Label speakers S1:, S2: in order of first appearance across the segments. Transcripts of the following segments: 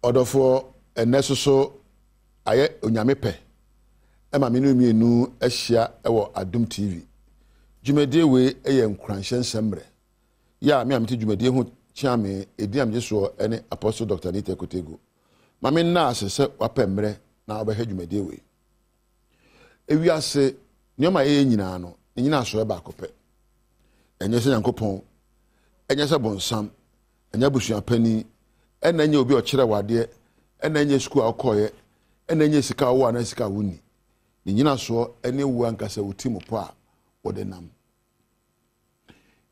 S1: Ɔdɔfoɔ, ɛnnɛ soso ayɛ Onyame pɛ ma me ne wo mmienu ahyia wɔ Adom TV. Dwumadie wei yɛ nkuranhyɛ nsɛm mmerɛ. Yɛ a me a mete dwumadie ho kyea me, edin a megye soɔ ne Apostle Doctor Anita Kotegu. Ma me nna ase sɛ wapɛ mmerɛ na wobɛhwɛ dwumadie wei. Ewiase nneɛma a yɛyɛ nyinaa no, ne nyinasoɔ yɛ baako pɛ. Ɛnyɛ sɛ Nyankopɔn, ɛnyɛ sɛ bonsam, ɛnyɛ abusua panin, ɛna ɛnyɛ obi a ɔkyerɛ wo adeɛ, ɛna ɛnyɛ sukuu a wokɔeɛ, ɛna ɛnyɛ sika a wowɔ anaa sika a wonni. Ne nyinasoɔ ne wo ankasa wo ti mu pɔ a wode nam.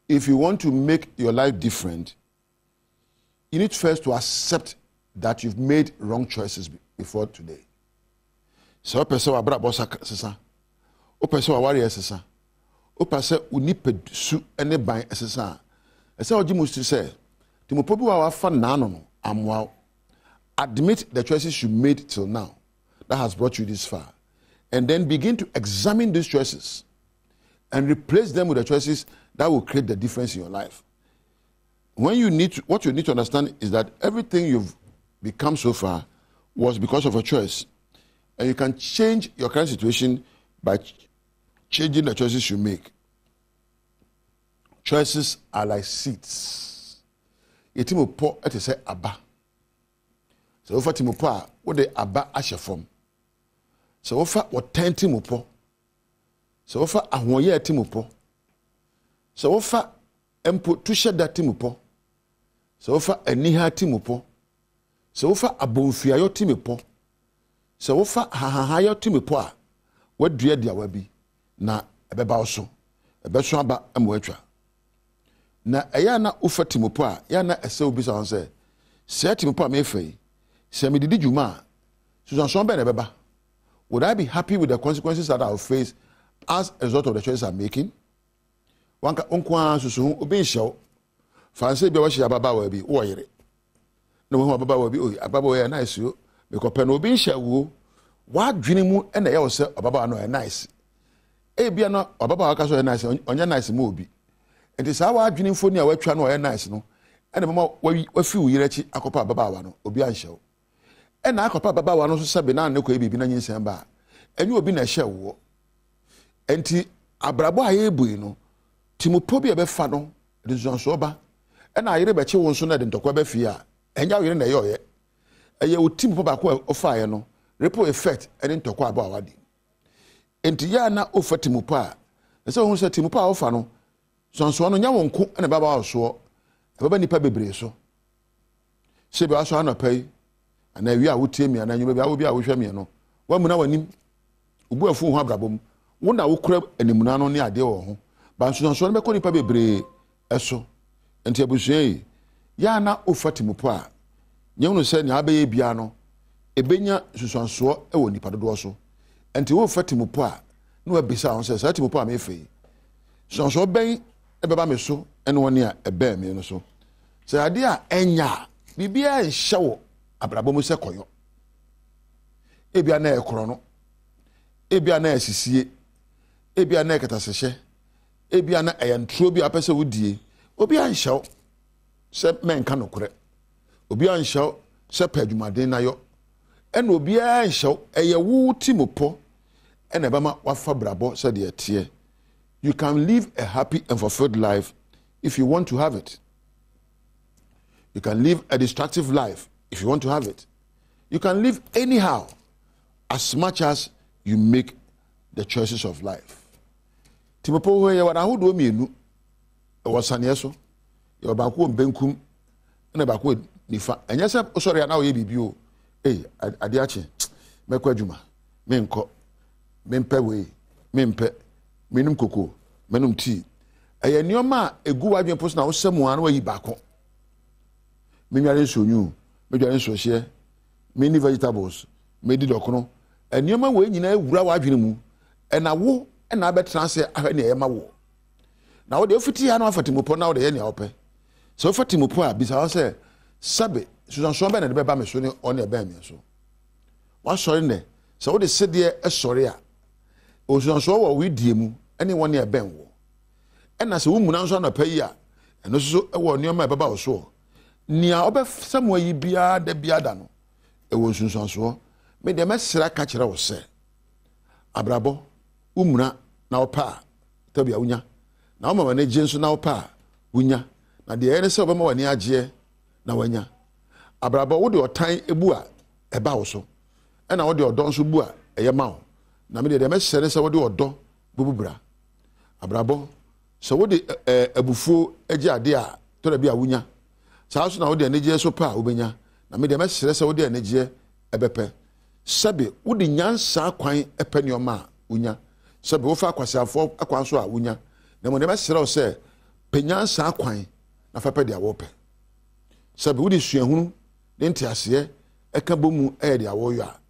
S1: If you want to make your life different, you need first to accept that you've made wrong choices before today. Sɛ wopɛ sɛ w'abrabɔ sesa, wopɛ sɛ w'awareɛ sesa, wopɛ sɛ wo nipasu ne ban sesa a, ɛsɛ wogye mu si sɛ temupɔ bi wɔ a wafa n'ano no amoa wo. Admit the choices you made till now that has brought you this far and then begin to examine these choices and replace them with the choices that will create the difference in your life. When you need to, what you need to understand is that everything you've become so far was because of a choice. And you can change your current situation by changing the choices you make. Choices are like seeds. Yɛti mu pɔ te sɛ aba. Sɛ wofa ti mu pɔ a, wode aba ahyɛ fam. Sɛ wofa wɔtɛn ti mu pɔ, sɛ wofa ahoɔyɛ ti mu pɔ, sɛ wofa mpo tuhyɛ da ti mu pɔ, sɛ wofa aniha ti mu pɔ, sɛ wofa abomfiayɔ ti mu pɔ, sɛ wofa hahahayɔ ti mu pɔ a, woadua duawa bi na ɛbɛba wo so, ɛbɛso aba ma woatwa. Na ɛyɛ a na wofa ti mu pɔ a, ɛyɛ a na ɛsɛ wobisa ho sɛ, saa ti mu pɔ a mefa yi, sɛ mede di dwuma a, susuansoɔ bɛn na ɛbɛba? Would I be happy with the consequences that I will face as a result of the choices I'm making? Wanka wo nko ara susu ho, obi nhyɛ wo. Fa nsɛ bi a wahyia ababaawa bi, wowɔ yere. Na wahu ababaawa bi, oyi ababaawa yɛ nice o. Mekɔpɛ no, obi nhyɛ wo. W'adwene mu na ɛyɛ wo sɛ ababaawa no ɔyɛ nice. Ebia na ababaawa ka sɛ ɔyɛ nice, ɔnyɛ nice ma obi. Nti saa w'adwene mfoni a watwa no ɔyɛ nice no, ɛna bɛma wafi wo yere akyi akɔpɛ ababaawa no, obi anhyɛ wo. Ɛna akɔpɛ ababaawa no nso sɛbe na ne kɔyɛ biribi na nyinsɛn ba a, ɛnyɛ obi na ɛhyɛ woɔ. Nti abrabɔ a yɛrebɔ yi no, timupɔ bi a ɛbɛfa no de nsuansoɔ ba. Ɛna ayere bɛkye wo nso na ɛde ntɔkwa ba fie a, ɛnyɛ wo yere na ɛyɛ ɔyɛ. Ɛyɛ wo timupɔ baako a ɔfaeɛ no, ripple effect ne ntɔkwa abɔ a wadi. Nti yɛ a na wofa timupɔ a, ɛsɛ wohu sɛ timupɔ a wofa no, nsuansoɔ no nyɛ wo nko na ɛbɛba wo soɔ, ɛbɛba nnipa bebree so. Sɛ bi asɔ anɔpa yi, anaa awia a wotie mi anaa anwummerɛ bi a wo bi a wohwɛ mi no, woamuna w'anim. Wo bo afu wo ho abrabɔ mu. Wo na wokura animuna no ne adeɛ wɔ ho. Ba nsunsuansoɔ no bɛkɔ nnipa bebree so. Nti abusua yi, yɛ a na wofa timupɔ a, nyɛ hunu sɛ nea abɛyɛ biara no, ɛbɛnya nsunsuansoɔ wɔ nnipa dodoɔ so. Nti wofa timupɔ a, na wabisa ho sɛ, saa timupɔ a mefa yi, nsunsuansoɔ bɛn ɛbɛba me so ne wɔn a ɛbɛn me no so? Sɛ adeɛ a ɛnyɛ a, biribiara nhyɛ wo abrabɔ mu sɛ kɔyɔ. Ebia na ɛyɛ korɔno, ebia na ɛyɛ sisie, ebia na ɛyɛ katasehyɛ, ebia na ɛyɛ ntoro bi a wopɛ sɛ wodie. Obi anhyɛ wo sɛ mɛnka nokorɛ. Obi anhyɛ wo sɛ pɛ adwumaden na yɔ. Ɛna obiara nhyɛ wo, ɛyɛ wo ti mu pɔ ɛna ɛbɛma wafa brabɔ sɛdeɛ ɛteɛ. You can live a happy and fulfilled life if you want to have it. You can live a destructive life if you want to have it. You can live anyhow as much as you make the choices of life. Timopɔ hɔ yɛ wɔn ahodoɔ mmienu ɛwɔ saneɛ so yɛ baako wɔ benkum ɛna baako wɔ nifa ɛnyɛ sɛ wosɔre a na woyɛ biribi o ee adeɛ akye mɛkɔ adwuma menkɔ mempɛ wei mempɛ menom koko menom tii ɛyɛ nneɛma a egu w'adwene po so na wosɛ mu a na wayi baako menware nsuo nwunu medware nsuohyeɛ menni vegetables medi dɔkono nneɛma wei nyinaa wura w'adwene mu ɛna wo ɛna abɛtena ase ahwɛ nea ɛyɛ ma wo na wode ofiti ha na wafa timupɔ na wode yɛ nea wopɛ sɛ wofa timupɔ a bisa wo sɛ sɛbe susansoɔ bɛn na ɛde bɛba me so ne ɔne ɛbɛn me so wasɔre nnɛ sɛ wode sedeɛ sɔre a nsuansoɔ wɔ wedie mu ne wɔn a ɛbɛn wɔ ɛna sɛ womuna nso anɔpa yi a ɛno nso wɔ nneɛma a ɛbɛba wo soɔ nea ɔbɛsɛ mo ayi biara da biara da no. Ɛwɔ nsunsuansoɔ. Me deɛ mɛsrɛ aka kyerɛ wo sɛ, abrabɔ, womuna na wopɛ a, tɔ bi a wonya. Na woma w'ani gye nso na wopɛ a, wonya. Na deɛ ɛyɛ ne sɛ wobɛma w'ani agyeɛ na wanya. Abrabɔ, wode ɔtan bu a, ɛba wo so. Ɛna wode ɔdɔ nso bu a, ɛyɛ ma wo. Na me deɛ deɛ mɛsrɛ ne sɛ wode ɔdɔ bɛbu bra. Abrabɔ, sɛ wode abufuo gye adeɛ a, tɔ da bi a wonya. Saa nso na wode anigyeɛ nso pɛ a, wobɛnya. Na me deɛ mɛsrɛ sɛ wode anigyeɛ bɛpɛ. Sɛbe wode nyansa kwan pɛ nneɛma a, wonya. Sɛbe wofa akwaseafoɔ kwan so a, wonya. Na mmom deɛ mɛsrɛ wo sɛ, pɛ nyansa kwan na fa pɛ deɛ wopɛ. Sɛbe wode suahunu ne nteaseɛ ka bɔ mu yɛ deɛ woreyɔ a,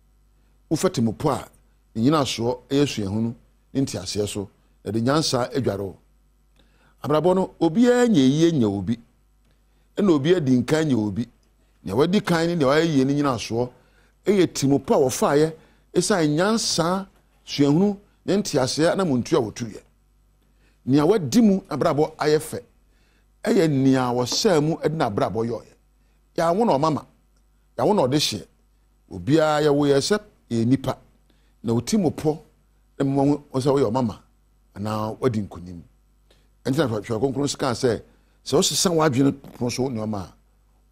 S1: wofa timupɔ a ne nyinasoɔ yɛ suahunu ne nteaseɛ so, na ɛde nyansa dware wo. Abrabɔ no, obiara nyɛ yie nyɛ obi, ɛna obiara di nkan nyɛ obi. Nea wadi kan ne nea wayɛ yie no nyinasoɔ yɛ tirimupɔ a wɔfaeɛ ɛsiane nyansa, suahunu ne nteaseɛ anamontuo a wɔtuiɛ. Nea wadi mu n'abrabɔ ayɛ fɛ yɛ nea wɔsɛɛ mu de n'abrabɔ yɔeɛ. Yɛanwo no ɔmama, yɛawo no ɔdehyeɛ. Obiara yɛwo yɛ sɛ yɛyɛ nipa, na wo tirimupɔ na mma wo sɛ woyɛ ɔmama anaa wadi nkonim. Ɛnti na Twerɛ Kronkron kaa sɛ, sɛ wosesa w'adwene pono so nneɛma a,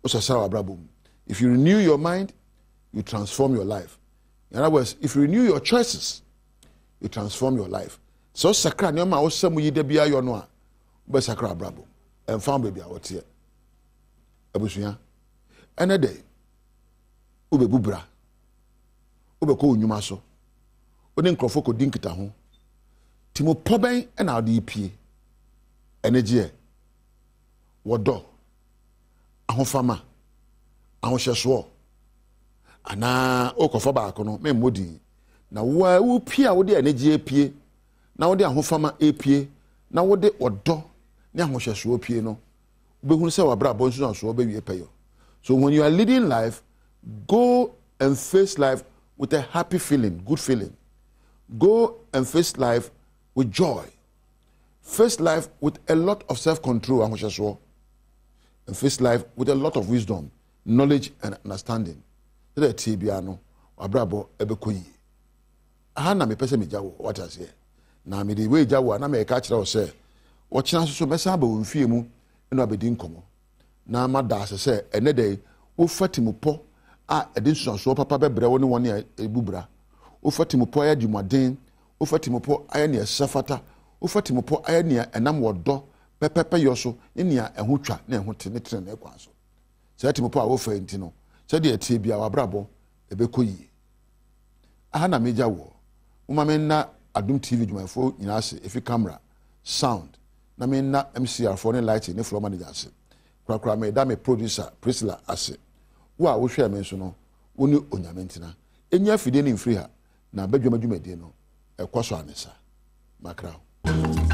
S1: wosasra w'abrabɔ mu. If you renew your mind, you transform your life. In other words, if you renew your choices, you transform your life. Sɛ wosakra nneɛma a wosɛ mu yi da biara yɔ no a, wobɛsakra w'abrabɔ mu. Ɛmfa ho baabi a woteɛ. Abusua, ɛnɛ dɛ wobɛbu bra, wobɛkɔ wo nnwuma so, wo ne nkurɔfoɔ kɔdi nkitaho. Timopɔ bɛn na wode repie? Anigyeɛ, wɔdɔ, ahofama, ahohyɛsoɔ, anaa wokɔfa baako no memmɔ din. Na wo a wopie a wode anigyeɛ pie, na wode ahofama pie, na wode ɔdɔ ne ahohyɛsoɔ pie no, wobɛhunu sɛ w'abrabɔ nsunsuansoɔ bɛwie pɛyɔ. So when you are leading life, go and face life with a happy feeling, good feeling. Go and face life with joy. Face life with a lot of self-control, ahohyɛsoɔ. And face life with a lot of wisdom, knowledge and understanding. Sɛdeɛ ɛteɛ biara no, w'abrabɔ ɛbɛkɔ yie. Aha na mepɛ sɛ megya wo, wate aseɛ. Na mede wei gya wo a, na mɛka akyerɛ wo sɛ, ɔkyena nso so mɛsan aba wo mfie mu na wabɛdi nkɔmmɔ. Na mada ase sɛ ɛnnɛ da yi wofa timupɔ a ɛde nsusuansoɔ papa bɛbrɛ wo ne wɔn a ɛbu bra. Wofa timupɔ ayɛ adwumaden, wofa timupɔ ayɛ nea ɛsɛ fata, wofa timupɔ ayɛ nea ɛnam ɔdɔ, pɛpɛpɛyɔ so ne nea ɛho twa ne ɛho te ne trenee kwan so. Saa timupɔ a wofa yi nti no, sɛdeɛ ɛteɛ biara w'abrabɔ ɛbɛkɔ yie. Aha na megya woɔ. Momma menna Adom TV adwumayɛfoɔ nyinaa ase, ɛfiri camera, sound, na menna MCR foɔ ne lighting ne floor manager ase. Korakora meda me producer Priscilla ase. Wo a wohwɛɛ me nso no, wo ne Onyame ntena. Ɛnyi afidie no mfiri ha, na badwam adwumadie no, ɛkɔ so anesa. Makra wo.